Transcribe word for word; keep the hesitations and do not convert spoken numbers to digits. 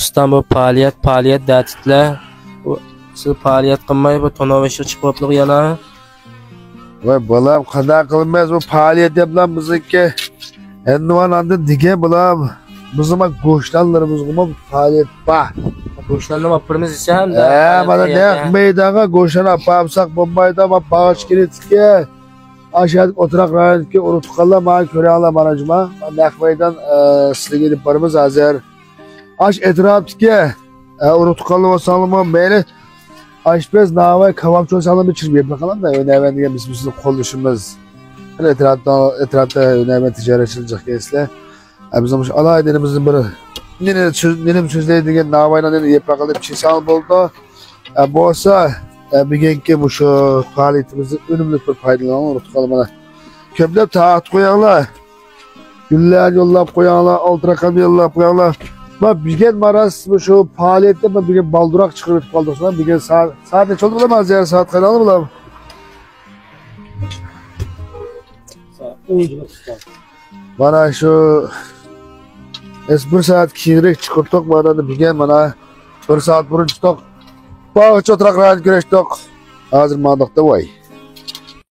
ئۇستام، بۇ پائالىيەت، پائالىيەت دەتىتلە. بۇ سىز پائالىيەت قىلماي، بۇ تونۇۋېشىغا چىقىۋاتلىق يەنە. ۋاي بالام، قانداق قىلىمىز، بۇ پائالىيەت دەپلا بىزنىڭكى. ئەندىۋان ئاندىن دېگەن بالام، بىزنىڭ گوشتانلىرىمىزغىمۇ پائالىيەت بار. گوشتاننى ئاپىرىمىز دېسە ھەم ھە، مانا نەق مەيدانغا گوشتان ئاپارمىساق بولمايدۇ، ما باغچە كېلىدىكى. ئاشۇ يەردىكى ئولتۇراق رايوندىكى ئۇرۇق تۇغقانلار مانا كۆرەڭلار، مانا جۇما. مانا نەق مەيدان، ئە، سىلىگە ئېلىپ بارىمىز ھازىر. ئاشۇ ئەتراپتىكى، ئە، ئۇرۇق تۇغقانلار بولساڭلارمۇ مەيلى، ئاشپەز، ناۋاي، كاۋاپچى بولساڭلار بىر چىقىپ يەپ باقىڭلار، ھۈنەرۋەن دېگەن بىز، بىزنىڭ قوللىشىمىز. ئەتراپتا، ئەتراپتا ھۈنەرۋەن تىجارەتچىلەر جىق كەلسىلەر. ئە، بىزنىڭ مۇشۇ ئالاھىدە نېمىمىزدىن بىر نېنى سۆز-، نېنىمۇ سۆزلەيدىغان ناۋاينىڭ نېنى يەپ باقىلى چىقساڭلار بولىدۇ. ئە، بولسا، ئە، بۈگۈنكى مۇشۇ پائالىيىتىمىزدىن ئۈنۈملۈك بىر پايدىلىنىڭلار، ئۇرۇق تۇغقانلار مانا. كۆپلەپ تارقىتىپ قويۇڭلار. گۈللەرنى يوللاپ قويۇڭلار، ئالتە رەقەمنى يوللاپ قويۇڭلار. ما بۈگۈن ما راست مۇشۇ پائالىيەتتە ما بۈگۈن بالدۇراق چىقىرىپ ئۆتۈپ قالدۇق. ما بۈگۈن سائەت، سائەت نەچچە بولدى بالام؟ ھازىر سائەت قاراڭلار بالام. مانا شۇ، بىز بىر سائەت كېيىنرەك چىقىرتتۇق. مانا بۈگۈن مانا بىر سائەت بۇرۇن چىقتۇق. باغچە ئولتۇراق رايون كۆرۈشتۇق. ھازىر ماڭدۇق-دە ۋاي.